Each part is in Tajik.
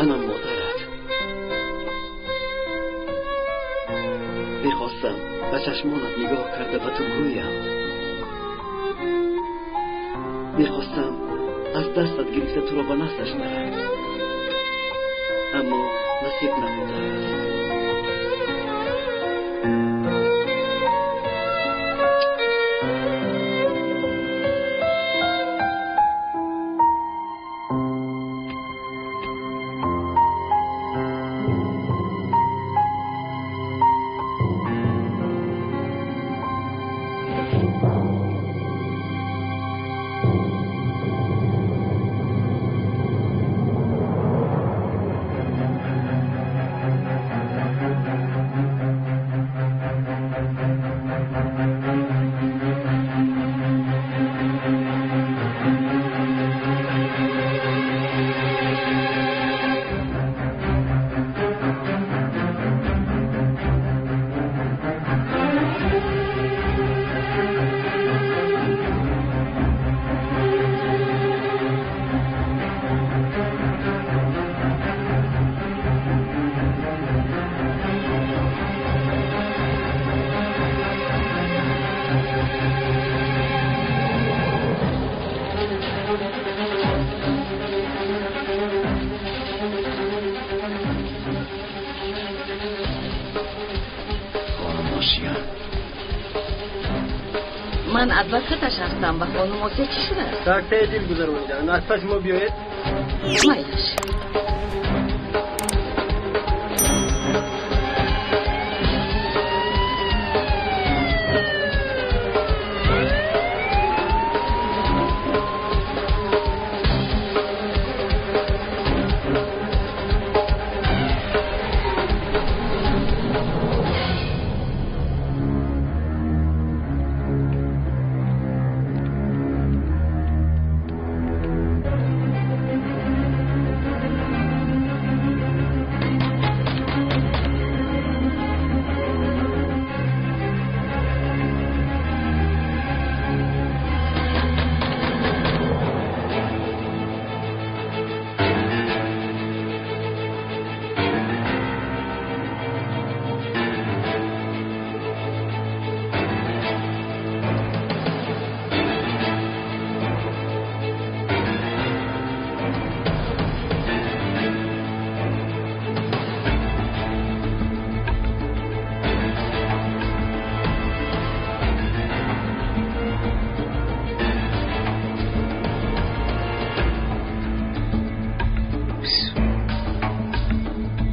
Ана модарат. Мехостам ба чашмонат нигоҳ карда ба ту гӯям. Мехостам аз дастат гирифта туро ба наздаш барам, аммо насиб набудааст. Ман адвокаташ ҳастам. Ба хонум Осия чӣ шудааст? Сактаи дил гузаронидан. Аз паси мо биёед. Майлаш.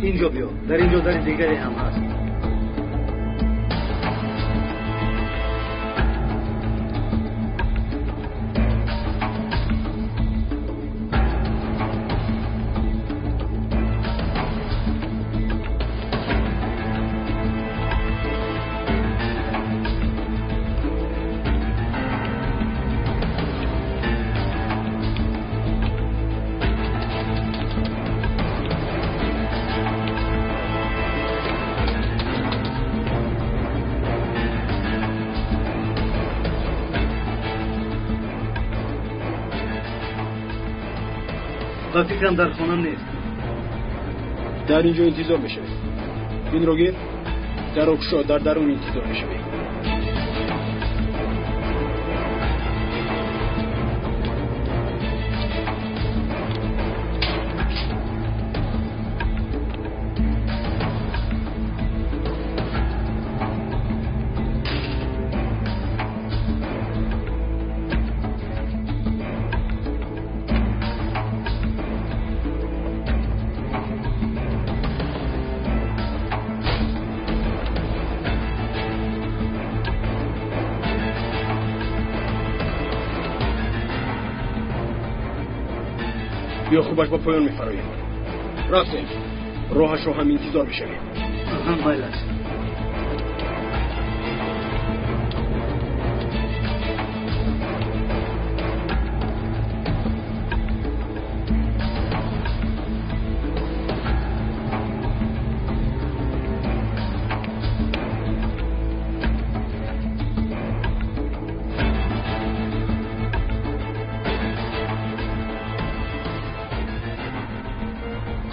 Инҷо биё, дар инҷо дари дигаре ҳам ҳаст. Ба фикрам дар хона нест. Дар инҷо интизор мешавед. Инро гир, дар окшо дар дарун интизор мешавед. Биё хубаш ба поён мефароем. Рафтем. Роҳашро ҳам интизор бишавем. Майлаш.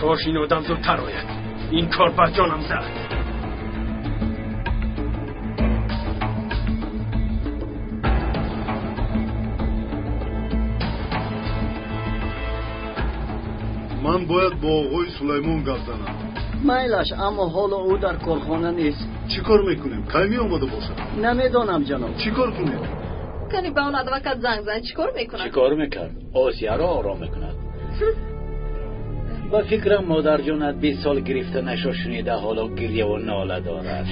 Кош ин одам зудтар ояд. Ин кор ба ҷонам зад. Ман бояд бо оғои Сулаймон гап занам. Майлаш, аммо ҳоло ӯ дар корхона нест. Чӣ кор мекунем? Кай меомада бошад? Намедонам, ҷаноб. Чӣ кор кунем? Кани ба он адвокат занг зан, чӣ кор мекунад? Чӣ кор мекард? Осияро ором мекунад. Ба фикрам модарҷонат 20 сол гирифта нашо шунида, ҳоло гирьяву нола дорад.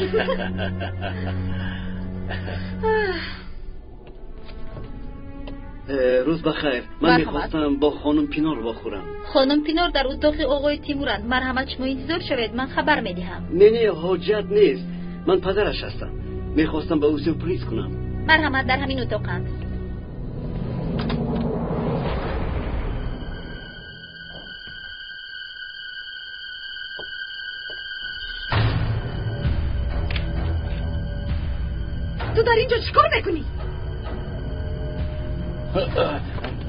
Рӯз бахайр. Ман мехостам бо хонум Пинор вохӯрам. Хонум Пинор дар утоқи оғои Тимуранд. Марҳамат, шумо интизор шавед, ман хабар медиҳам. Не, не, ҳоҷат нест. Ман падараш ҳастам. Мехостам ба ӯ сюрприз кунам. Марҳамат, дар ҳамин утоқанд. Ту дар инҷо чӣ кор мекунӣ?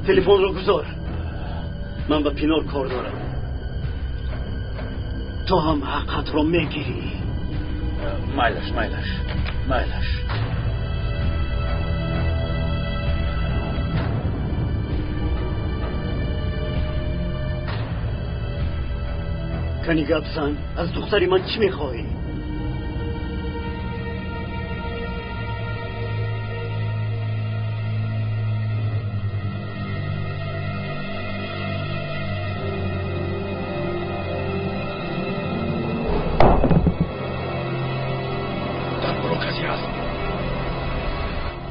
Телефонро гузор. Ман ба Пинор кор дорам. Ту ҳам ҳаққатро мегирӣ. Майлаш, майлаш, майлаш. Кани гап зан, аз духтари ман чӣ мехоҳӣ?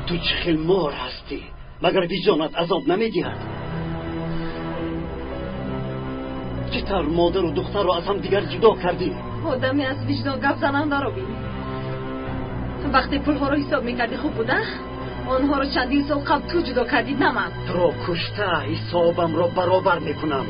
Ту чӣ хел мор ҳастӣ? Магар виҷдонат азоб намедиҳад? Чӣ тавр модару духтарро аз ҳамдигар ҷудо кардӣ? Одаме аз виҷдон гап занандаро бин. Вақте пулҳоро ҳисоб мекардӣ хуб буда? Онҳоро чандин сол қабл ту ҷудо кардӣ, на ман. Туро кушта ҳисобамро баробар мекунам.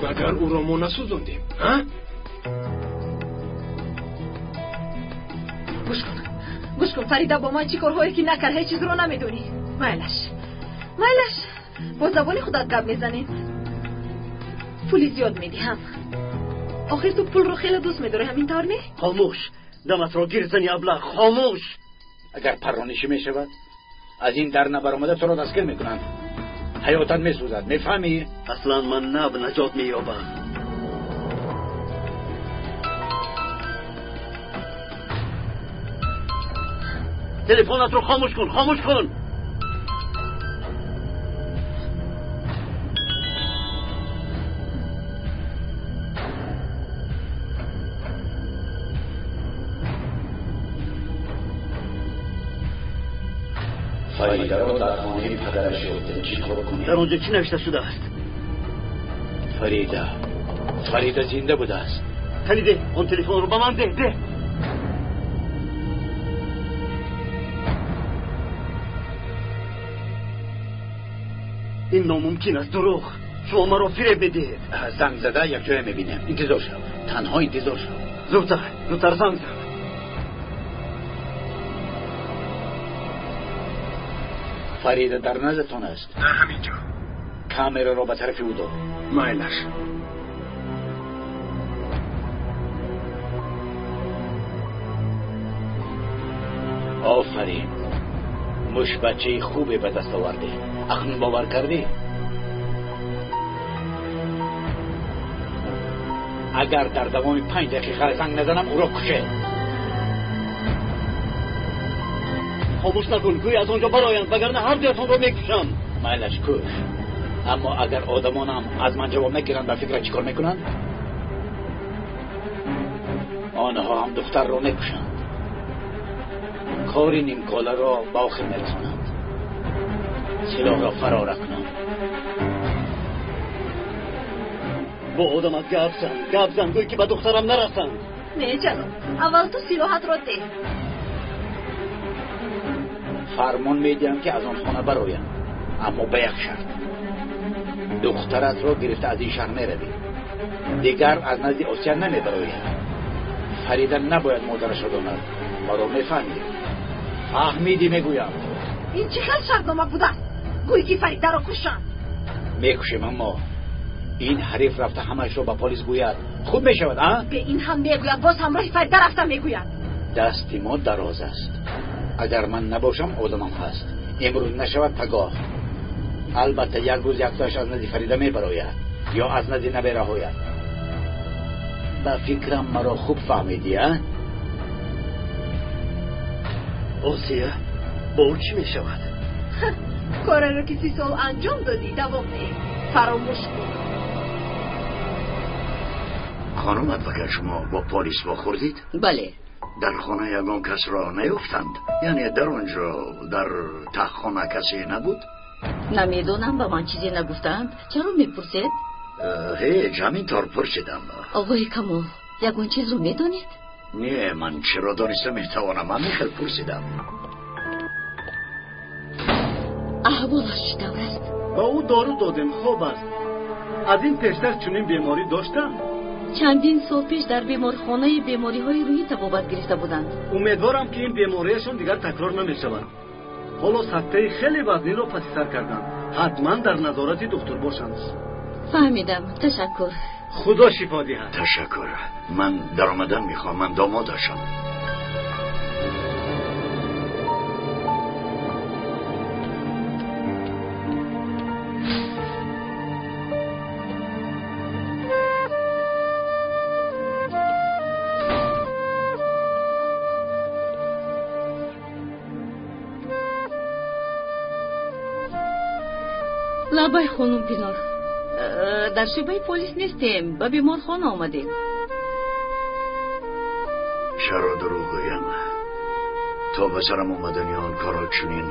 Магар ӯро мо насӯзондем, а? Гӯш кун, гӯш кун, Фарида бо ман чӣ корҳое ки накард, ҳеҷ чизро намедонӣ. Майлаш, майлаш, бо забони худат гап мезанем. Пули зиёд медиҳам. Охир ту пулро хеле дӯст медорӣ, ҳамин тавр не? Хомӯш, даматро гир зани аблаҳ, хомӯш. Агар парронишӣ мешавад, аз ин дар набаромада туро дастгир мекунанд. Ҳаётат месӯзад, мефаҳмӣ? Аслан ман наб наҷот меёбам. Телефонатро хомӯш кун, хомӯш кун. Фаридаро дар хонаи падараш ёфтем. Чӣ кор кунем? Дар он ҷо чӣ навишта шудааст? Фарида, Фарида зинда будааст. Кани деҳ, он телефонро ба ман деҳ, деҳ. Ин номумкин аст, дурӯғ. Шумо маро фиреб медиҳед. Занг зада якҷоя мебинем. Интизор шав, танҳо интизор шав. Зудтар, зудтар занг зан. Фарида дар наздатон аст? Дар ҳамин ҷо. Камераро ба тарафи ӯ дод. Майлаш. Офарин, мушбачаи хубе ба даст овардӣ. Акнун бовар кардӣ? Агар дар давоми 5 дақиқа занг назанам, ӯро куше. Хомӯш накун, гӯй аз он ҷо бароянд, вагарна ҳар дуятонро мекушам. Майлаш, куш. Аммо агар одамонам аз ман ҷавоб нагиранд, ба фикрат чӣ кор мекунанд? Онҳо ҳам духтарро мекушанд. Кори нимколаро ба охир мерасонанд. Силоҳро фарора кунанд. Бо одамат гап зан, гап зан, гӯй ки ба духтарам нарасанд. Не, ҷаноб, аввал ту силоҳатро деҳ. Фармон медиҳам ки аз он хона бароянд. Аммо ба як шарт. Духтаратро гирифта аз ин шаҳр меравӣ. Дигар аз назди Осия намебарояд. Фарида набояд модарашро донад. Маро мефаҳмӣ? Фаҳмидӣ мегӯям. Ин чӣ хел шартнома будааст? Гӯй ки Фаридаро кушанд. Мекушем, аммо ин ҳариф рафта ҳамаашро ба полис гӯяд. Хуб мешавад, а? Бе ин ҳам мегӯяд, боз ҳамроҳи Фарида рафта мегӯяд. Дасти мо дароз аст. Агар ман набошам, одамам ҳаст. Имрӯз нашавад, пагоҳ. Албатта як рӯз яктояш аз назди Фарида мебарояд ё аз назди набераҳояд. Ба фикрам маро хуб фаҳмидӣ, а? Осия, бо ӯ чӣ мешавад? Кореро ки 30 сол анҷом додӣ, давом деҳ. Фаромӯш кун. Хонум адвокат, шумо бо полис вохӯрдид? Бале. Дар хона ягон касро наёфтанд? Яъне дар он ҷо дар таххона касе набуд? Намедонам, ба ман чизе нагуфтаанд. Чаро мепурсед? Ҳеҷ, ҳамин тавр пурсидам. Оғои Камол, ягон чизро медонед? Не, ман чиро дониста метавонам, ҳамин хел пурсидам. Аҳволаш чӣ тавр аст? Ба ӯ дору додем, хоб аст. Аз ин пештар чунин беморӣ доштам? Чандин сол пеш дар беморхонаи бемориҳои рӯҳӣ табобат гирифта буданд. Умедворам, ки ин бемориашон дигар такрор намешавад. Ҳоло сактаи хеле вазнинро паси сар карданд. Ҳатман дар назорати духтур бошанд. Фаҳмидам, ташаккур. Худо шифо диҳад. Ташаккур. Ман даромадан мехоҳам, ман домодашам. Лабай, хонум Пинор, дар шӯъбаи полис нестем, ба беморхона омадем. Чаро дурӯғ гӯям? То ба сарам омадани он корро чунин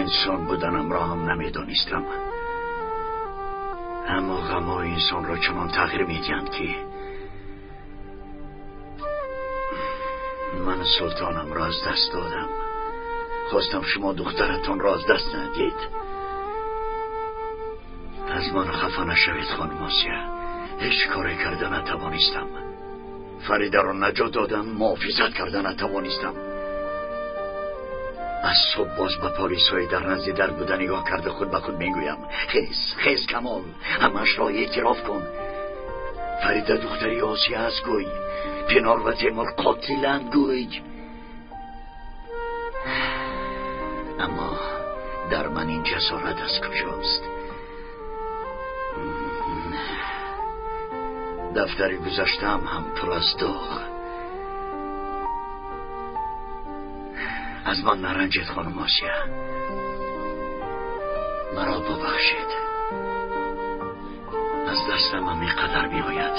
инсон буданамро ҳам намедонистам. Аммо ғамҳои инсонро чунон тағйир медиҳанд, ки ман султонамро аз даст додам. Хостам шумо духтаратонро аз даст надиҳед. Аз ман хафа нашавед, хонум Осия. Ҳеҷ коре карда натавонистам. Фаридаро наҷот додам, муҳофизат карда натавонистам. Аз субҳ боз ба полисҳои дар назди дар буда нигоҳ карда худ ба худ мегӯям: хез, хез Камол, ҳамаашро эътироф кун. Фарида духтари Осия аст, гӯй. Пинор ва Темур қотиланд, гӯй. Аммо дар ман ин ҷасорат аз куҷост? Дафтари гузаштаам ҳам пур аз доғ. Аз ман наранҷед, хонум Осия. Маро бубахшед. Аз дастам ҳамин қадар меояд.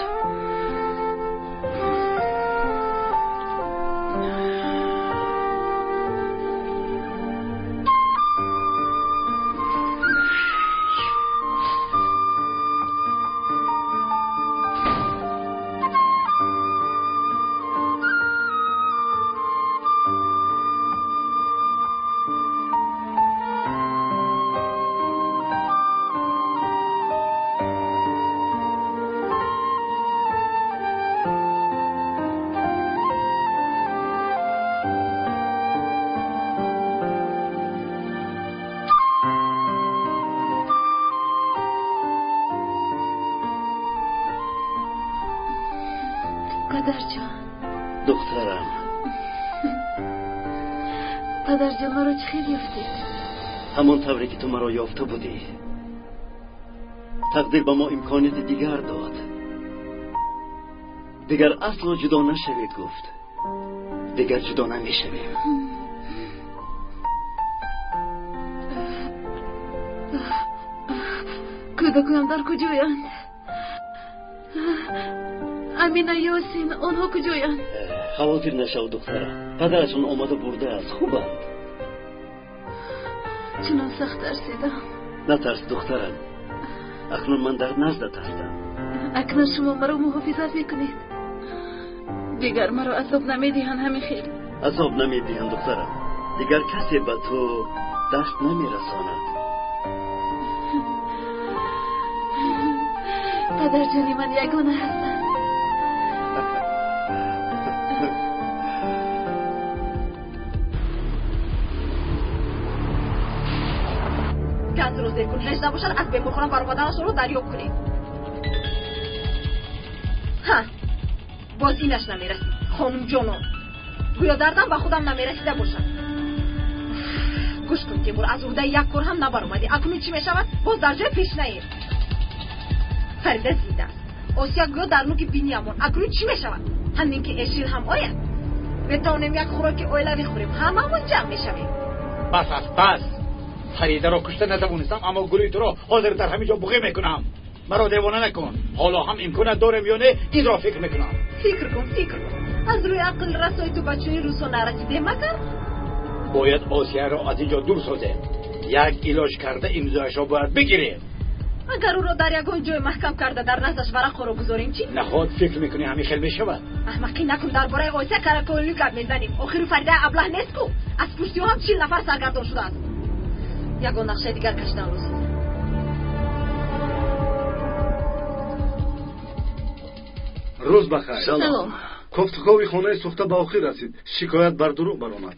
Падарҷон. Духтарам. Падарҷон, маро чӣ хел ёфтед? Ҳамон тавре ки ту маро ёфта будӣ. Тақдир ба мо имконияти дигар дод. Дигар асло ҷудо нашавед, гуфт. Дигар ҷудо намешавем. Кӯдакоям дар куҷоянд? Амина, Ёсин, онҳо куҷоянд? Хавотир нашав, духтарам. Падарашон омада бурдааст. Хубанд. Чунон сахт тарсидам. Натарс, духтарам. Акнун ман дар наздат ҳастам. Акнун шумо маро муҳофизат мекунед. Дигар маро азоб намедиҳанд, ҳамин хел. Азоб намедиҳанд, духтарам. Дигар касе ба ту даст намерасонад. Падарҷони ман ягона ҳастанд. Газро зер кун, ҳеҷ набошад аз беморхона баромаданашонро дарёб кунем. Ҳа, боз инаш намерасид, хонумҷонон. Гӯё дардам ба худам намерасида бошад. Гӯш кун, Тимур, аз уҳдаи як кор ҳам набаромадӣ. Акнун чӣ мешавад? Боз дар ҷои пешнаем. Фарида зинда аст. Осия гӯё дар нуки биниямон. Акнун чӣ мешавад? Ҳамин ки Эшил ҳам ояд, метавонем як хӯроки оилавӣ хӯрем, ҳамамон ҷамъ мешавем. Бас аст, бас. Фаридаро кушта натавонистам, аммо гурӯҳи туро ҳозир дар ҳамин ҷо буғӣ мекунам. Маро девона накун. Ҳоло ҳам имконат дорем ё не, инро фикр мекунам. Фикр кун, фикр кун. Аз рӯи ақл расои ту ба чунин рӯзҳо нарасидем магар? Бояд Осияро аз ин ҷо дур созем. Як илоҷ карда имзояшро бояд бигирем. Агар ӯро дар ягон ҷой маҳкам карда дар наздаш варақҳоро гузорем чӣ? Наход фикр мекунӣ ҳамин хел мешавад? Аҳмақӣ накун, дар бораи Осия караколӣ гап мезанем. Охиру Фаридаи аблаҳ нест ку. Аз пушти ӯ ҳам 40 нафар саргардон шудааст. Ягон нақшаи дигар кашидан лозим. Рӯз бахайр. Салом. Кофтукови хонаи сӯхта ба охир расид. Шикоят бар дурӯғ баромад.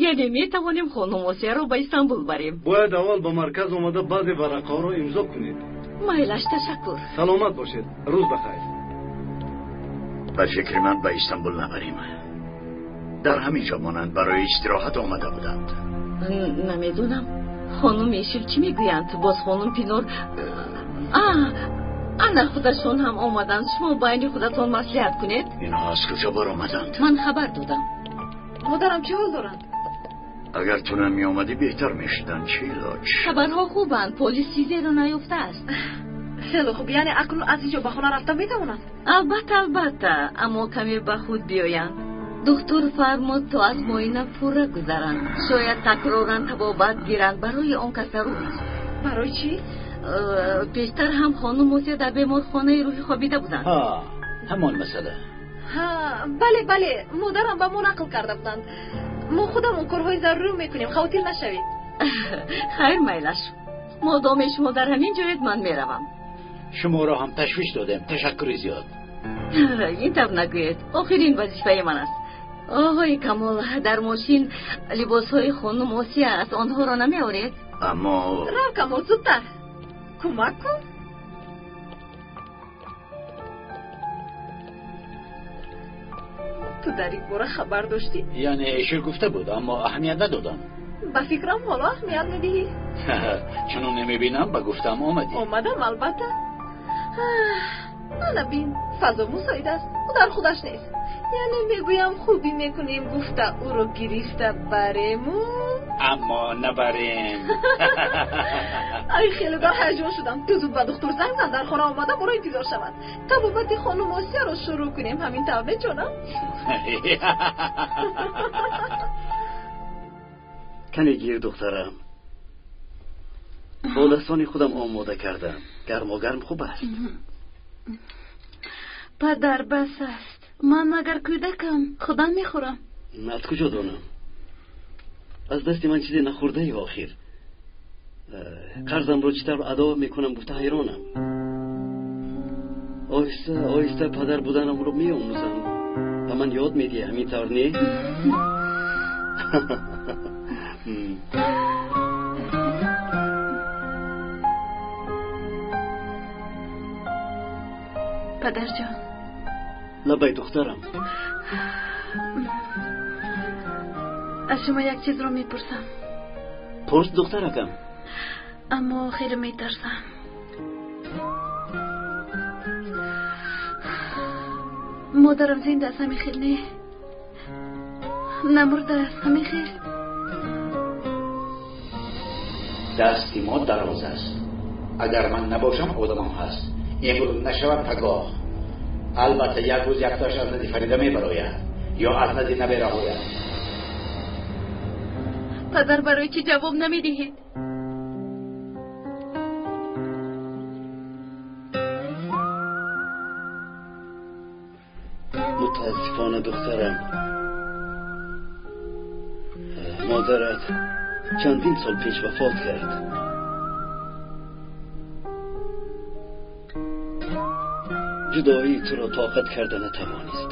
Яъне метавонем хонум Осияро ба Истанбул барем? Бояд аввал ба марказ омада баъзе варақаҳоро имзо кунед. Майлаш, ташаккур. Саломат бошед. Рӯз бахайр. Ба фикри ман ба Истанбул набарем. Дар ҳамин ҷо монанд, барои истироҳат омада буданд. Намедонам. Хонум Эшил чӣ мегӯянд? Боз хонум Пинор... ана худашон ҳам омаданд. Шумо байни худатон маслиҳат кунед. Инҳо аз куҷо баромаданд? Ман хабар додам. Модарам чӣ ҳол доранд? Агар ту намеомадӣ беҳтар мешуданд. Чӣ илоҷ? Хабарҳо хубанд. Полис чизеро наёфтааст. Хеле хуб. Яъне акнун аз ин ҷо ба хона рафта метавонанд? Албатта, албатта, аммо каме ба худ биёянд. Духтур фармуд то аз муоина пурра гузаранд. Шояд такроран табобат гиранд. Барои он кас зарур аст. Барои чӣ? Пештар ҳам хонум Осия дар беморхонаи рӯҳӣ хобида буданд. Ҳамон масъала. Бале, бале, модарам ба мо нақл карда буданд. Мо худамон корҳои зарурӣ мекунем, хавотир нашавед. Хайр, майлаш. Модоме шумо дар ҳамин ҷоед, ман меравам. Шуморо ҳам ташвиш додем. Ташаккури зиёд. Ин тавр нагӯед. Охирин вазифаи ман аст. Оҳои Камол, дар мошин либосҳои хонум Осия аст. Онҳоро намеоред? Аммо рав Камол, зудтар. Кӯмак кун. Ту дар ин бора хабар доштӣ? Яъне Эшил гуфта буд, аммо аҳамият надодам. Ба фикрам ҳоло аҳамият медиҳӣ. Чунон намебинам, ба гуфтаам омадӣ. Омадам, албатта. Ана бин, фазо мусоид аст. Ӯ дар худаш нест. Яъне мегӯям хубӣ мекунем гуфта ӯро гирифта барему. Аммо набарем. Ай, хеле дар ҳаяҷон шудам. Ту зуд ба духтур занг зан, дар хона омада моро интизор шавад. Табобати хонум Осияро шурӯъ кунем. Ҳамин тавр меҷонам? Кане гир, духтарам. Бо дастони худам омода кардам. Гармогарм хуб аст. Падар, бас аст. Ман магар кӯдакам, худам мехӯрам. Аз куҷо донам? Аз дасти ман чизе нахӯрдаи охир. Қарзамро чӣ тавр адо мекунам гуфта ҳайронам. Оҳиста оҳиста падар буданамро меомӯзам. Ба ман ёд медиҳӣ, ҳамин тавр не? Падарҷон. Лабай, духтарам. Аз шумо як чизро мепурсам. Пурс, духтаракам. Аммо хеле метарсам. Модарам зинда аст, ҳамин хел не? Намурда аст, ҳамин хел? Дасти мо дароз аст. Агар ман набошам, одамам ҳаст. Имрӯз нашавад, пагоҳ. Албатта як рӯз яктояш аз назди Фарида мебарояд ё аз назди набераҳояд. Падар, барои чӣ ҷавоб намедиҳед? Мутаассифона духтарам, модарат чандин сол пеш вафот кард. Ҷудоии туро тоқат карда натавонист.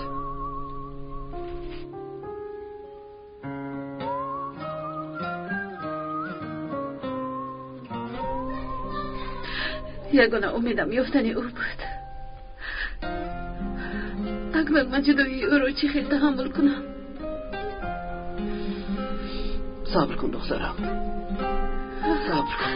Ягона умедам ёфтани ӯ буд. Акнун ман ҷудоии ӯро чӣ хел таҳаммул кунам? Сабр кун, духтарам, сабр кун.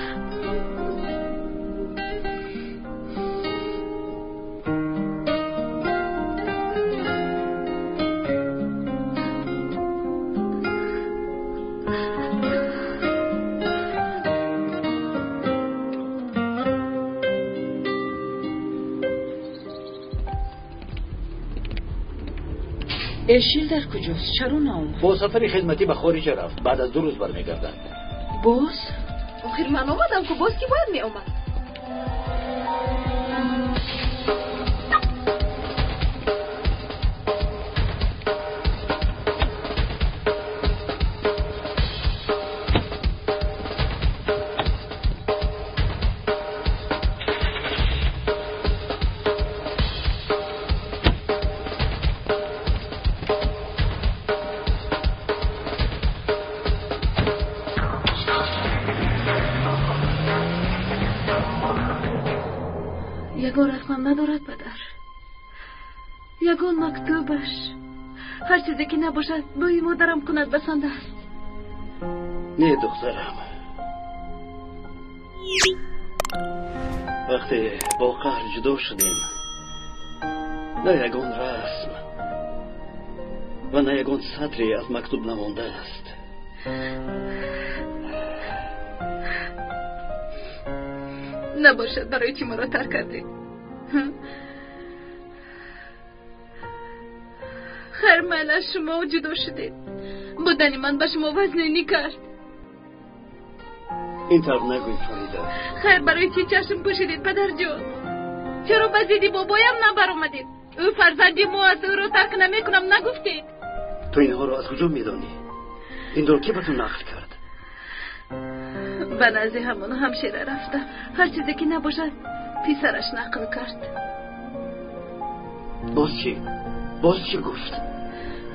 Эшил дар куҷост? Чаро наомад? Бо сафари хидматӣ ба хориҷа рафт. Баъд аз 2 рӯз бармегардад. Боз? Охир ман омадам ку, боз ки бояд меомад? Ягон расмам надорад, падар. Ягон мактубаш. Ҳар чизе ки набошад, бӯи модарам кунад басанда аст. Не, духтарам. Вақте бо қаҳр ҷудо шудем, на ягон расм ва на ягон сатре аз мактуб намондааст. Набошад, барои чӣ маро тарк кардед? Хайр, майл аз шумо ҷудо шудед. Будани ман ба шумо вазнинӣ кард. Ин тавр нагӯй, Фарида. Хайр, барои чӣ чашм пӯшидед, падарҷон? Чаро ба зидди бобоям набаромадед? Ӯ фарзанди мо аст, ӯро тарк намекунам нагуфтед? Ту инҳоро аз куҷо медонӣ? Инро кӣ ба ту нақл кард? Ба назди ҳамон ҳамшира рафтам. Ҳар чизе ки набошад, писараш нақл кард. Боз чӣ? Боз чӣ гуфт?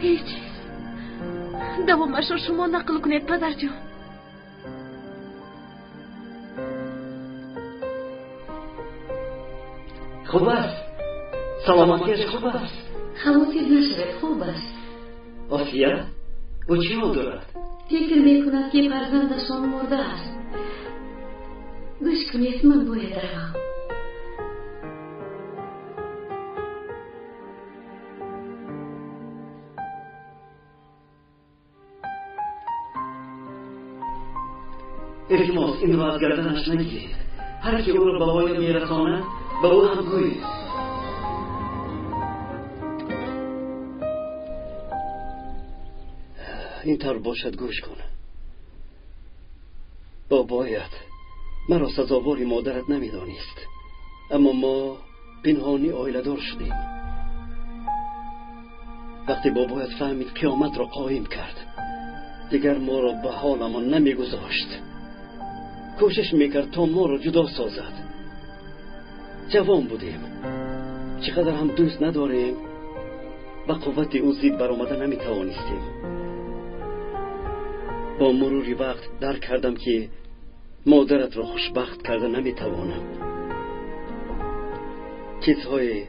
Ҳеҷ чиз. Давомашро шумо нақл кунед, падарҷон. Хуб аст. Саломатиаш хуб аст. Хавотир нашавед, хуб аст. Осия, ӯ чӣ ҳол дорад? Фикр мекунад, ки фарзандашон мурда аст. Гӯш кунед, ман бояд равам. Илтимос, инро аз гарданаш нагиред. Ҳар ки ӯро ба воя мерасонад, ба ӯ ҳам гӯед. Ин тавр бошад, гӯш кун. Бобоят маро сазовори модарат намедонист, аммо мо пинҳонӣ оиладор шудем. Вақте бобоят фаҳмид, қиёматро қоим кард. Дигар моро ба ҳоламон намегузошт. Кӯшиш мекард то моро ҷудо созад. Ҷавон будем, чӣ қадар ҳам дӯст надорем, ба қуввати ӯ зид баромада наметавонистем. Бо мурури вақт дарк кардам, ки модаратро хушбахт карда наметавонам. Чизҳои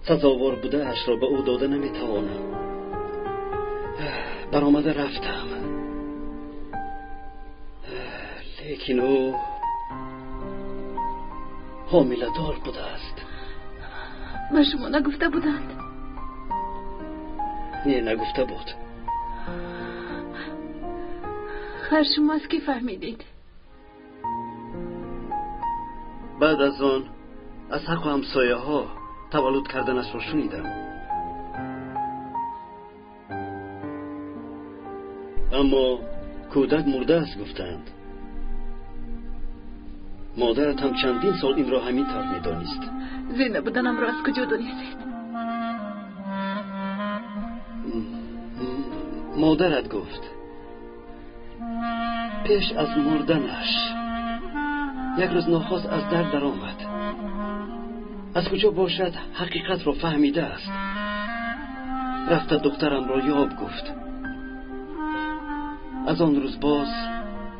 сазовор будаашро ба ӯ дода наметавонам. Баромада рафтам, лекин ӯ ҳомиладор будааст. Ба шумо нагуфта буданд? Не, нагуфта буд. Хайр, шумо аз кӣ фаҳмидед? Баъд аз он аз ҳаққу ҳамсояҳо таваллуд карданашро шунидам. Аммо кӯдак мурдааст гуфтанд. Модарат ҳам чандин сол инро ҳамин тавр медонист. Зинда буданамро аз куҷо донистед? Модарат гуфт. Пеш аз мурданаш як рӯз нохост аз дар даромад. Аз куҷо бошад ҳақиқатро фаҳмидааст. Рафта духтарамро ёб гуфт. Аз он рӯз боз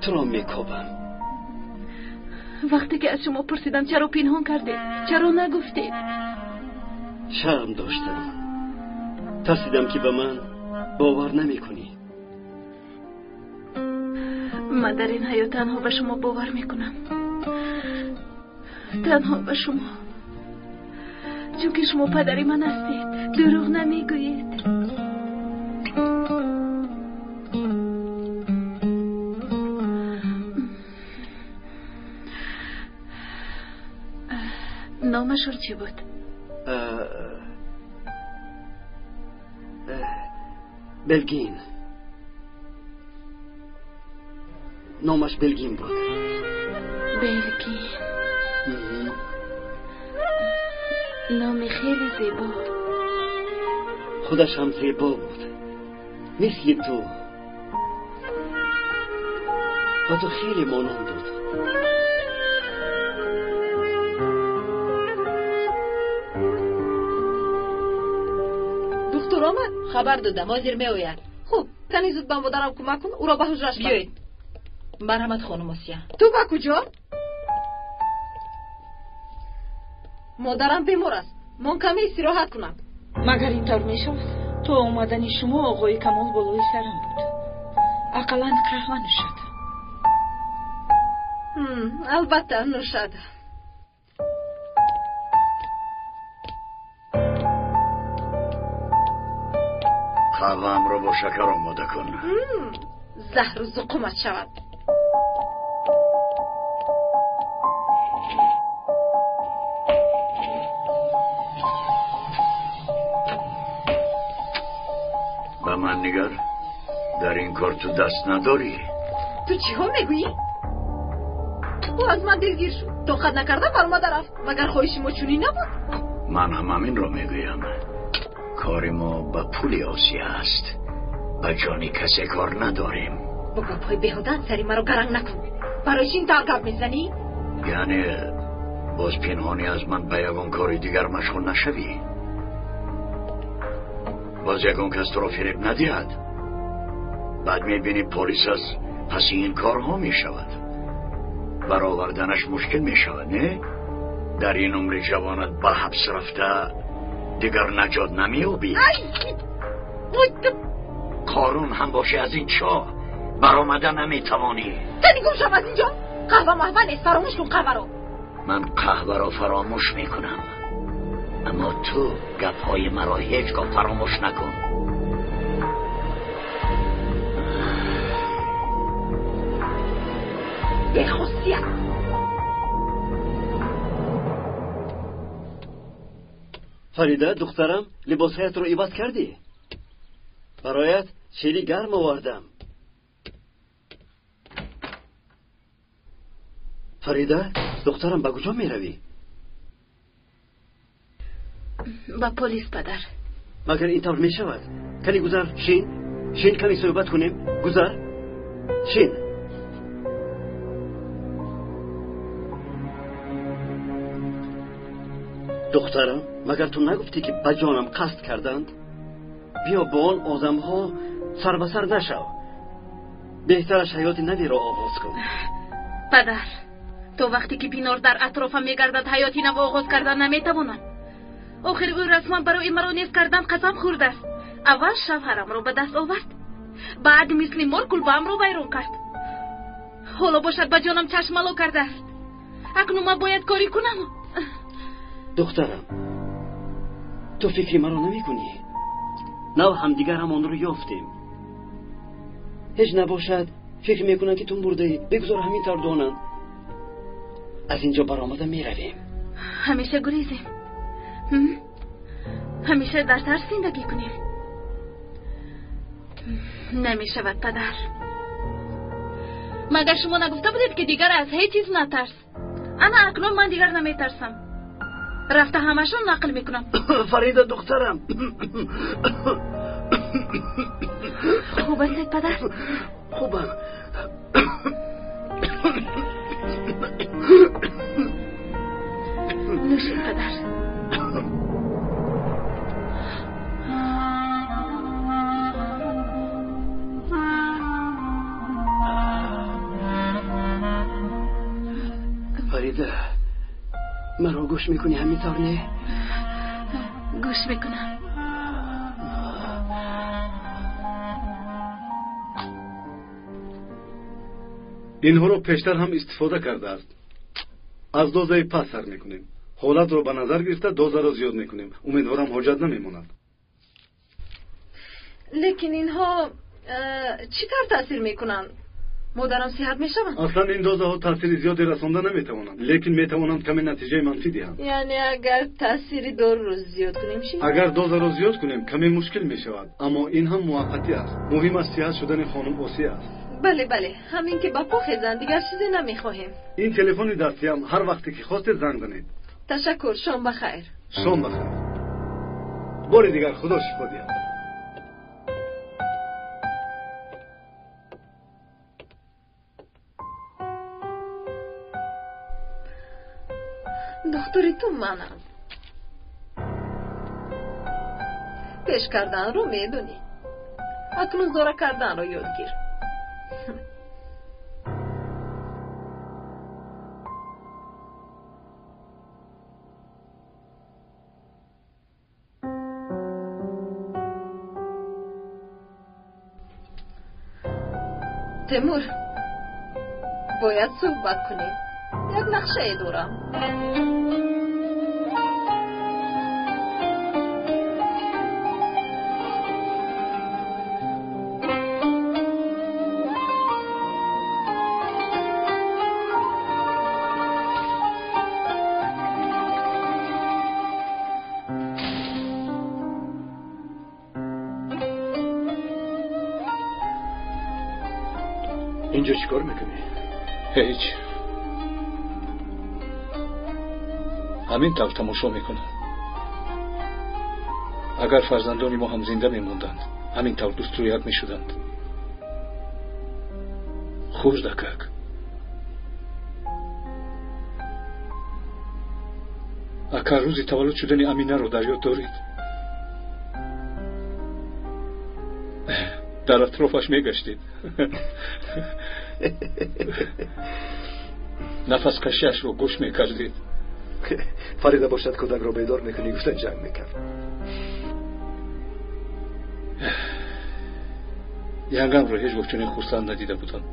туро мекобам. Вақте ки аз шумо пурсидам чаро пинҳон кардед, чаро нагуфтед? Шарм доштам. Тарсидам ки ба ман бовар намекунӣ. Ман дар ин ҳаёт танҳо ба шумо бовар мекунам. Танҳо ба шумо. Чунки шумо падари ман ҳастед, дурӯғ намегӯед. Номашон чӣ буд? Белгин. Номаш Белгин буд. Белгин. Номи хеле зебо. Худаш ҳам зебо буд, мисли ту. Ба ту хеле монанд буд. Духтур омад? Хабар додам, ҳозир меояд. Хуб, кани зуд ба модарам кӯмак кун, ӯро ба ҳуҷраш бар. Биёед. Марҳамат, хонум Осия. Ту ба куҷо? Модарам бемор аст. Мон каме истироҳат кунам. Магар ин тавр мешавад? То омадани шумо оғои Камол болои сарам буд. Ақаллан қаҳва нӯшад. Албатта нӯшад. Қаҳваамро бо шакар омода кун. Заҳру зуқумат шавад. Ба ман нигар, дар ин кор ту даст надорӣ. Ту чиҳо мегӯӣ? Ӯ аз ман дилгир шуд. Тоқат накарда баромада рафт. Магар хоҳиши мо чунин набуд? Ман ҳам ҳаминро мегӯям. Кори мо ба пули Осия аст. Ба ҷони касе кор надорем. Бо гапҳои беҳуда сари маро гаранг накун. Барои чӣ ин тавр гап мезанӣ? Яъне боз пинҳонӣ аз ман ба ягон кори дигар машғул нашавӣ? Боз ягон кас туро фиреб надиҳад? Баъд мебинӣ полис аз паси ин корҳо мешавад. Бароварданаш мушкил мешавад, не? Дар ин умри ҷавонат ба ҳабс рафта дигар наҷот намеёбӣ. Қорун ҳам бошӣ аз ин чоҳ баромада наметавонӣ. Кани гум шав аз инҷо. Қаҳва маҳва нест, фаромӯш кун қаҳваро. Ман қаҳваро фаромӯш мекунам, аммо ту гапҳои маро ҳеҷ гоҳ фаромӯш накун. Бехосият. Фарида, духтарам, либосҳоятро иваз кардӣ? Бароят чили гарм овардам. Фарида, духтарам, ба куҷо меравӣ? Ба полис, падар. Магар ин тавр мешавад? Кани гузар, шин, шин, кани суҳбат кунем. Гузар, шин. Духтарам, магар ту нагуфтӣ ки ба ҷонам қасд карданд? Биё бо он одамҳо сар ба сар нашав. Беҳтараш ҳаёти навиро оғоз кун. Падар, то вақте ки Пинор дар атрофам мегардад, ҳаёти нав оғоз кардан наметавонам. Охир ӯ расман барои маро нест кардан қасам хӯрдааст. Аввал шавҳарамро ба даст овард, баъд мисли мор кулбаамро вайрон кард. Ҳоло бошад ба ҷонам чашмало кардааст. Акнун ман бояд корӣ кунам. Духтарам, ту фикри маро намекунӣ? Нав ҳамдигарамонро ёфтем. Ҳеҷ набошад фикр мекунанд ки ту мурдаӣ. Бигузор ҳамин тавр донанд. Аз инҷо баромада меравем. Ҳамеша гурезем, ҳамеша дар тарс зиндагӣ кунем. Намешавад, падар. Магар шумо нагуфта будед ки дигар аз ҳеҷ чиз натарс? Ана акнун ман дигар наметарсам. Рафта ҳамашон нақл мекунам. Фарида, духтарам. Хуб ҳастед, падар? Хубам. Нӯшед, падар. Фарида, маро гӯш мекунӣ ҳамин тавр, не? Гӯш мекунам. Инҳоро пештар ҳам истифода кардааст. Аз дозаи паст сар мекунем. Ҳолатро ба назар гирифта дозаро зиёд мекунем. Умедворам ҳоҷат намемонад. Лекин инҳо чӣ тавр таъсир мекунанд? Модарам сиҳат мешаванд? Аслан ин дозаҳо таъсири зиёде расонда наметавонанд, лекин метавонанд каме натиҷаи манфӣ диҳанд. Яъне агар таъсири доруро зиёд кунем чӣ? Агар дозаро зиёд кунем каме мушкил мешавад, аммо ин ҳам муваққатӣ аст. Муҳим аст сиҳат шудани хонум Осия аст. Бале, бале, ҳамин ки ба по хезанд, дигар чизе намехоҳем. Ин телефони дастиам, ҳар вақте ки хостед занг занед. Ташаккур, шом бахайр. Шом бахайр. Бори дигар худо шифо диҳад. Духтури ту манам. Пеш карданро медонӣ. Акнун зора карданро ёд гир. Темур, бояд суҳбат кунем. Як нақшае дорам. اینجا چیکار میکنی؟ هیچ. ҳамин тавр тамошо мекунам. Агар фарзандони мо ҳам зинда мемонданд, ҳамин тавр дӯстрӯяк мешуданд. Хурдакак. Ака, рӯзи таваллуд шудани Аминаро дар ёд доред? Дар атрофаш мегаштед. Нафаскашиашро гӯш мекардед. Фарида бошад кӯдакро бедор мекунӣ гуфта ҷанг мекард. Янгамро ҳеҷ гоҳ чунин хурсанд надида будам.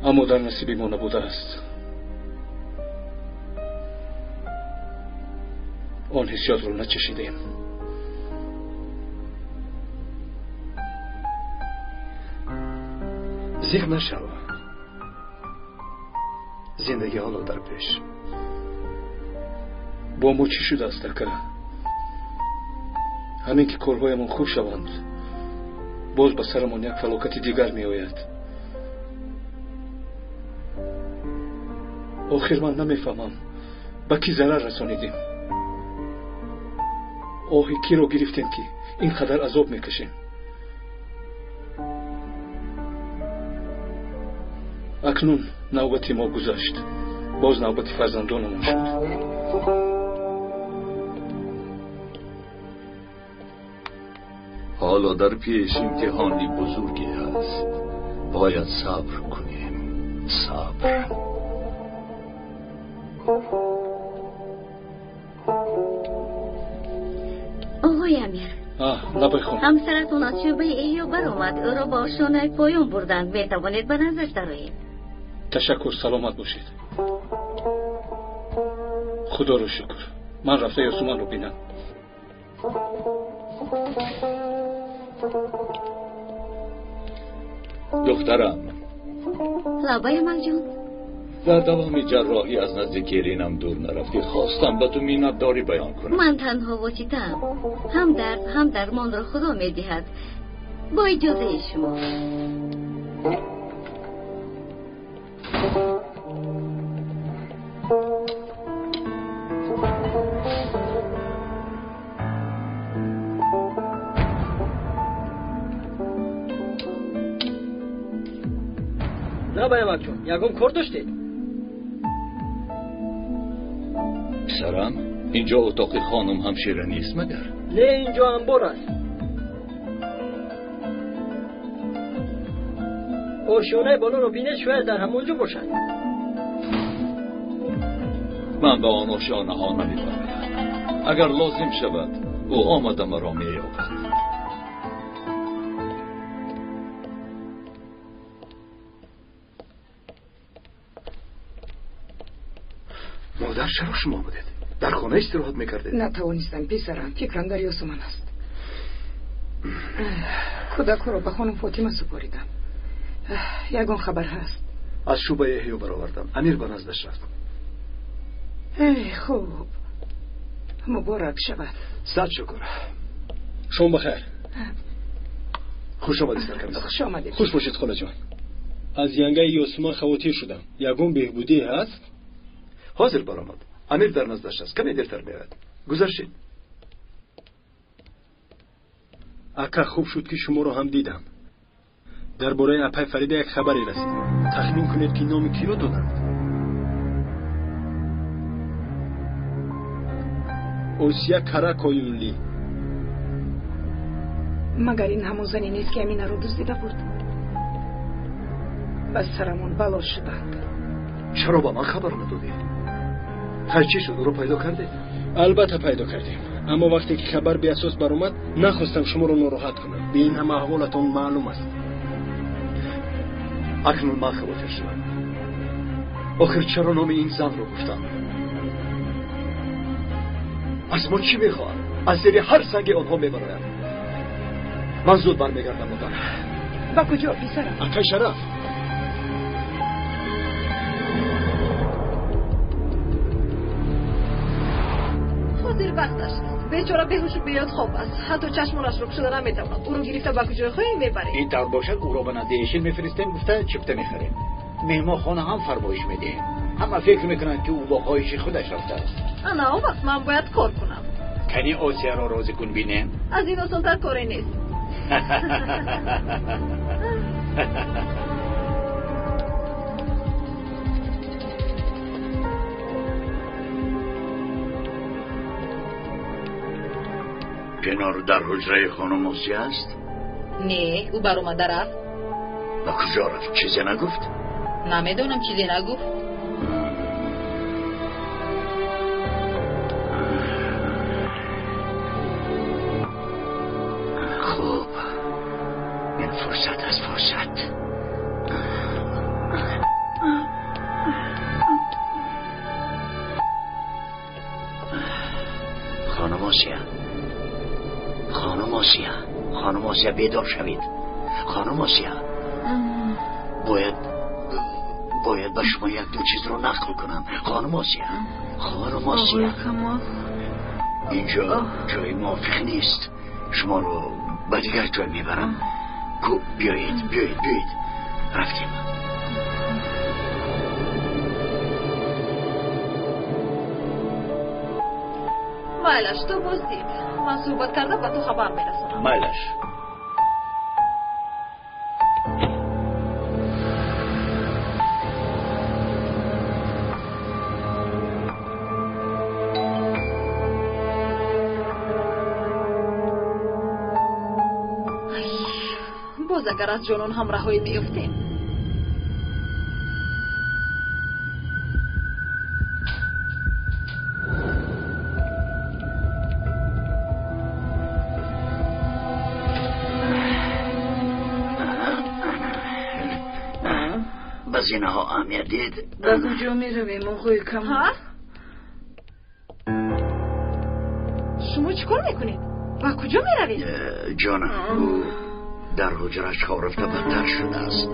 Аммо дар насиби мо набудааст. Он ҳиссиётро начашидем. Зиқ нашав. Зиндагӣ ҳоло дар пеш. Бо мо чӣ шудааст, ака? Ҳамин ки корҳоямон хуб шаванд, боз ба сарамон як фалокати дигар меояд. Охир ман намефаҳмам ба кӣ зарар расонидем. Оҳи киро гирифтем ки ин қадар азоб мекашем? Акнун навбати мо гузашт, боз навбати фарзандонамон шуд. Ҳоло дар пеш имтиҳони бузурге ҳаст. Бояд сабр кунем. Сабр. Оғои Амир. Лабай хонум. Ҳамсаратон аз шӯъбаи эҳё баромад. Ӯро ба ошёнаи поён бурданд. Метавонед ба наздаш дароед. Ташаккур, саломат бошед. Худоро шукр. Ман рафта Ёсуманро бинам. Духтарам. Лабай амакҷон. Дар давоми ҷарроҳӣ аз назди келинам дур нарафтӣ. Хостам ба ту миннатдорӣ баён кунам. Ман танҳо воситаам. Ҳам дард, ҳам дармонро Худо медиҳад. Бо иҷозаи шумо. Лабай амакҷон, ягон кор доштед? Писарам, инҷо утоқи хонум ҳамшира нест магар? Не, инҷо анбор аст. Ошёнаи болоро бинед, шояд дар ҳамон ҷо бошад. Ман ба он ошёнаҳо намебарам. Агар лозим шавад, ӯ омада маро меёбад. Модар, чаро шумо омадед? Дар хона истироҳат мекардед? Натавонистам, писарам. Фикрам дар Ёсуман аст. Кӯдакҳоро ба хонум Фотима супоридам. Ягон хабар ҳаст? Аз шӯъбаи эҳё баровардам. Амир ба наздаш рафт. Эй, хуб, муборак шавад. Сад шукр. Шом бахайр. Хуш омадед, саркомиссар. Хуш омадед. Хуш бошед, холаҷон. Аз янгаи Ёсуман хавотир шудам. Ягон беҳбудӣ ҳаст? Ҳозир баромад. Амир дар наздаш аст. Каме дертар меояд. Гузаршед. Ака, хуб шуд, ки шуморо ҳам дидам. Дар бораи апай Фарида як хабаре расид. Тахмин кунед, ки номи киро доданд? Осия Каракоюнли. Магар ин ҳамон зане нест, ки Аминаро дуздида буд? Ба сарамон бало шуданд. Чаро ба ман хабар надодед? Хайр, чӣ шуд? Ӯро пайдо кардед? Албатта пайдо кардем. Аммо вақте ки хабар беасос баромад, нахостам шуморо нороҳат кунам. Бе ин ҳама аҳволатон маълум аст. Акнун ман хавотир шудам. Охир чаро номи ин занро гуфтам? Аз мо чӣ мехоҳад? Аз зери ҳар санги онҳо мебарояд. Ман зуд бармегардам, модар. Ба куҷо, писарам? Акай Шараф. Ҳозир вақташ аст. Бечора беҳушу беёд хоб аст. Ҳатто чашмонашро кушода наметавонад. Ӯро гирифта ба куҷои хоҳем мебарем? Ин тавр бошад, ӯро ба назди Эшил мефиристем, гуфта чипта мехарем. Меҳмонхона ҳам фармоиш медиҳем. Ҳама фикр мекунанд, ки ӯ бо хоҳиши худаш рафтааст. Ана он вақт ман бояд кор кунам. Кани Осияро розӣ кун, бинем. Аз ин осонтар коре нест. Пинор дар ҳуҷраи хонум Осия аст? Не, ӯ баромада рафт. Ба куҷо рафт? Чизе нагуфт? Намедонам, чизе нагуфт. Хуб, ин фурсат аз фурсат. خانم آسیا، خانم آسیا، خانم آسیا، بیدار شوید. خانم آسیا، باید به شما یک دو چیز رو نقل کنم. خانم آسیا، خانم آسیا، اینجا جای موافق نیست. شما رو به دیگر جای میبرم. بیایید، بیایید، بیایید. رفتیم. مایلش، تو بازدید. من صحبت کردم، به تو خبر میرسانم. مایلش. باز اگر از جانان هم رهایی میافتیم. به زینه‌ها اهمیت دید. به کجا میرویم آقای کمال؟ شما چیکار میکنید؟ به کجا میروید؟ جانم، او در حجرش خواب رفته بدتر شده است.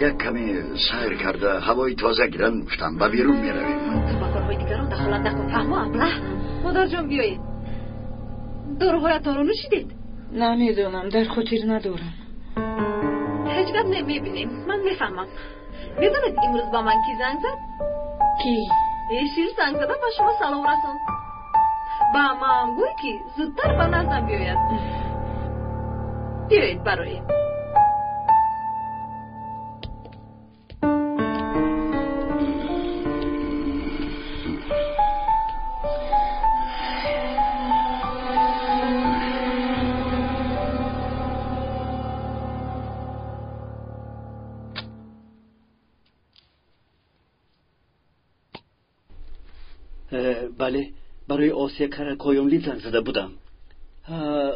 یک کمی سیر کرده هوای تازه گیرن گفتم به بیرون میرویم. تو با کارهای دیگران دخالت نکن، فهمو ابله. مادر جان بیایید. داروهایتان رو نوشیدید؟ نمیدونم، در خاطر ندارم. هیچ گپ نمیبینیم. من میفهمم. میدونید امروز با من کی زنگ زد؟ کی؟ ایشیل زنگ زده با شما سلام رساند. با من گوی که زودتر به نزدم بیاید. بیایید برای. Бале, барои Осия Каракоёнли занг зада будам.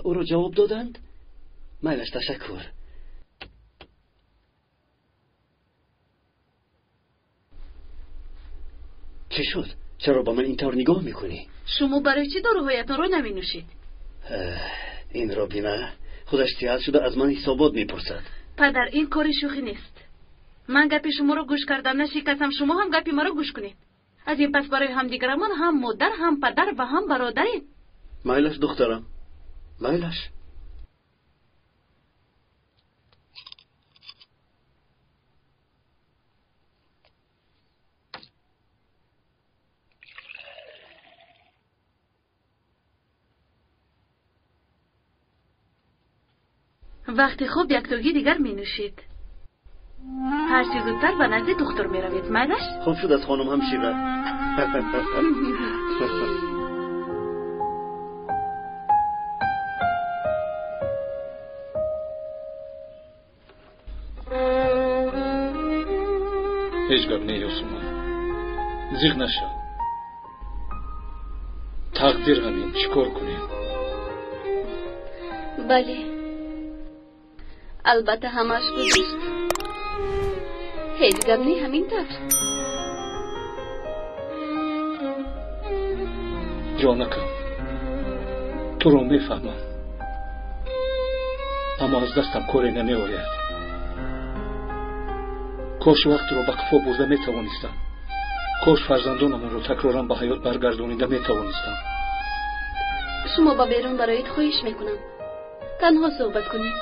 Ӯро ҷавоб доданд? Майлаш, ташаккур. Чӣ шуд? Чаро ба ман ин тавр нигоҳ мекунӣ? Шумо барои чӣ доруҳоятонро наменӯшед? Инро бина, худаш сиҳат шуда аз ман ҳисобот мепурсад. Падар, ин кори шӯхӣ нест. Ман гапи шуморо гӯш кардам нашикастам, шумо ҳам гапи маро гӯш кунед. Аз ин пас барои ҳамдигарамон ҳам модар, ҳам падар ва ҳам бародарем. Майлаш, духтарам, майлаш. Вақти хуб яктогӣ дигар менӯшед. Ҳарчи зудтар ба назди духтур меравед, майлаш? Хуб шуд аз хонум ҳамшира. Ҳеҷ гап не, Ёсуман, зиқ нашав. Тақдир ҳамин, чӣ кор кунем? Бале, албатта ҳамааш гузашт. Ҳеҷ гап не, ҳамин тавр. Ҷонакам, туро мефаҳмам, аммо аз дастам коре намеояд. Кош вақтро ба қафо бурда метавонистам. Кош фарзандонамонро такроран ба ҳаёт баргардонида метавонистам. Шумо ба берун бароед, хоҳиш мекунам. Танҳо суҳбат кунед.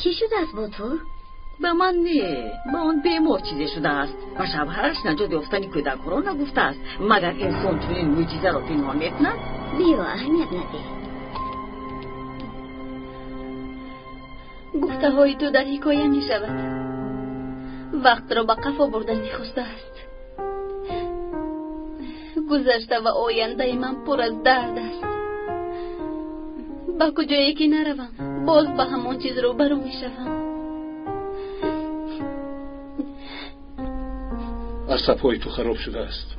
Чӣ шудааст бо ту? Ба ман не, ба он бемор чизе шудааст. Ба шавҳараш наҷот ёфтани кӯдакҳоро нагуфтааст. Магар инсон чунин мӯъҷизаро пинҳон мекунад? Биё, аҳамият надеҳ. Гуфтаҳои ту дар ҳикоя мешавад. Вақтро ба қафо бурдан мехостааст. Гузашта ва ояндаи ман пур аз дард аст. Ба куҷое ки наравам, боз ба ҳамон чиз рӯбарӯ мешавам. Асабҳои ту хароб шудааст.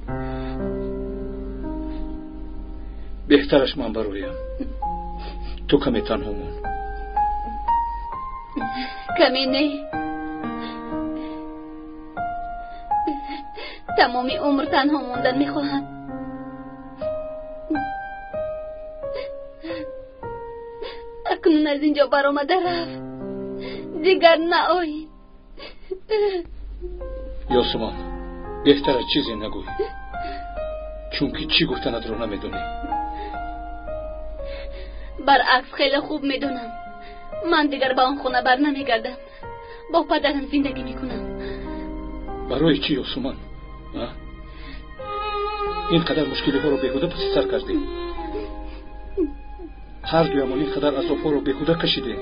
Беҳтараш ман бароям. Ту каме танҳо мон. Каме не, тамоми умр танҳо мондан мехоҳам. Акнун аз инҷо баромада рафт, дигар наой. Ёсумон, беҳтар чизе нагӯй, чунки чӣ гуфтанатро намедонӣ. Баръакс, хеле хуб медонам. Ман дигар ба он хона бар намегардам. Бо падарам зиндагӣ мекунам. Барои чӣ, Ёсуман? Ин қадар мушкилиҳоро беҳуда паси сар кардӣ. Ҳар дуямон ин қадар азобҳоро беҳуда кашидем.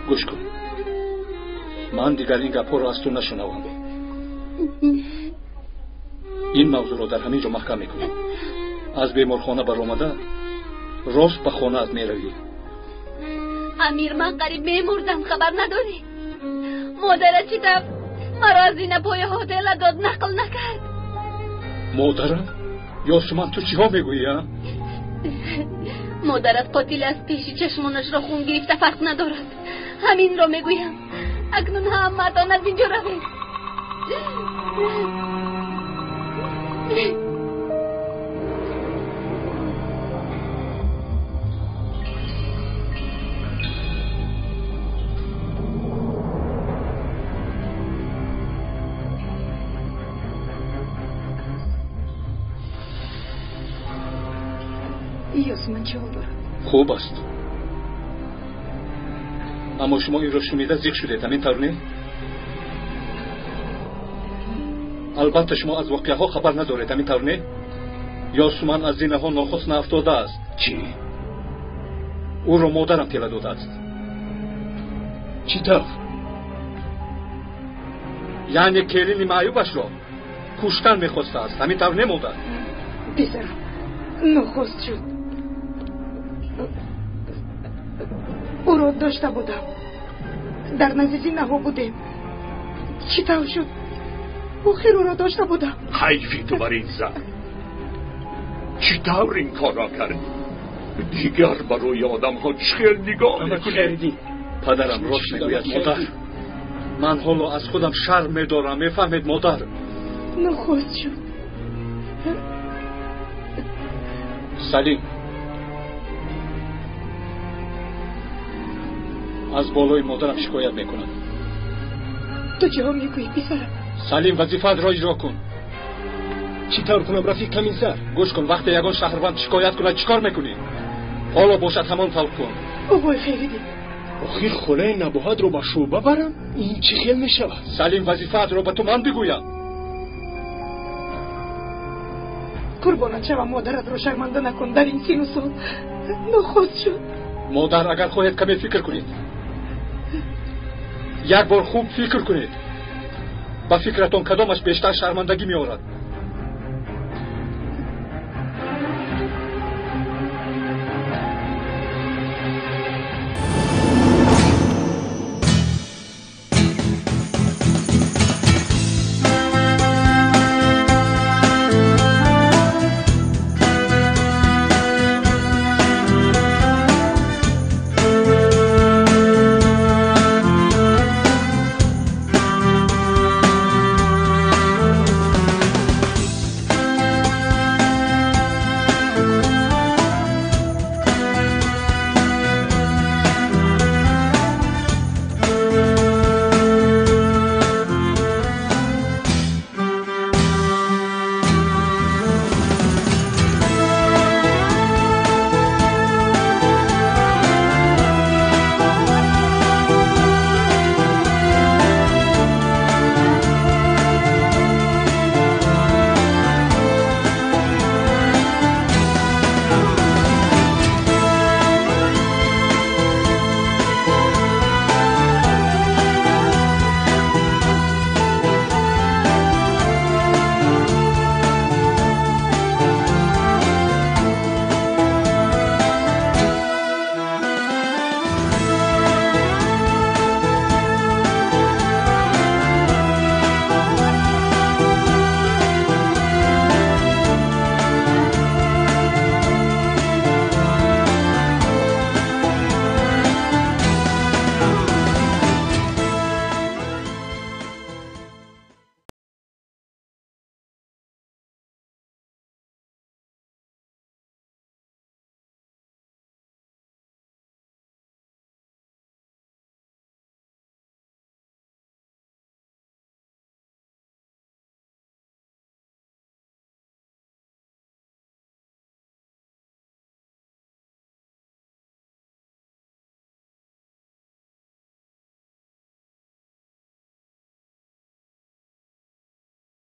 Гӯш кун, ман дигар ин гапҳоро аз ту нашунавам. Ин мавзӯъро дар ҳамин ҷо маҳкам мекунем. Аз беморхона баромада рост ба хонаат меравӣ. Амир, ман қариб мемурдам, хабар надорӣ? Модарат чӣ тавр маро аз зинапояҳо тела дод, нақл накард. Модарам? Ёсуман, ту чиҳо мегӯӣ, а? Модарат қотил аст, пеши чашмонашро хун гирифта фарқ надорад. Ҳаминро мегӯям. Акнун ҳамаатон аз инҷо равед. Ёсуман чӣ ҳол дорад? Хуб аст, аммо шумо инро шунида зиқ шудед, ҳамин тавр не? Албатта шумо аз воқеаҳо хабар надоред, ҳамин тавр не? Ёсуман аз зинаҳо нохост наафтодааст. Чӣ? Ӯро модарам тела додааст. Чӣ тавр? Яъне келини маъюбашро куштан мехостааст, ҳамин тавр не, модар? Писарам нохост шуд. Ӯро дошта будам. Дар назди зинаҳо будем. Чӣ тавр шуд? Охир ӯро дошта будам. Ҳайфи ту бар ин зан. Чӣ тавр ин корро кардӣ? Дигар барои одамҳо чӣ хел нигоҳ мекунӣ? Падарам рост мегӯяд, модар. Ман ҳоло аз худам шарм медорам, мефаҳмед, модар? Нохост шуд. Салим, аз болои модарам шикоят мекунам. Ту чиҳо мегӯӣ, писарам? Салим, вазифаатро иҷро кун. Чӣ тавр кунам, рафиқ Каминсар? Гӯш кун, вақте ягон шаҳрванд шикоят кунад, чӣ кор мекунӣ? Ҳоло бошад ҳамон тавр кун. Оғои Хайриддин, охир холаи Набоҳатро ба шӯъба барам? Ин чӣ хел мешавад? Салим, вазифаатро ба ту ман бигӯям. Қурбонат шавам, модаратро шарманда накун дар ин сину сол. Нохост шуд. Модар, агар хоҳед каме фикр кунед. Як бор хуб фикр кунед. Ба фикратон кадомаш бештар шармандагӣ меорад?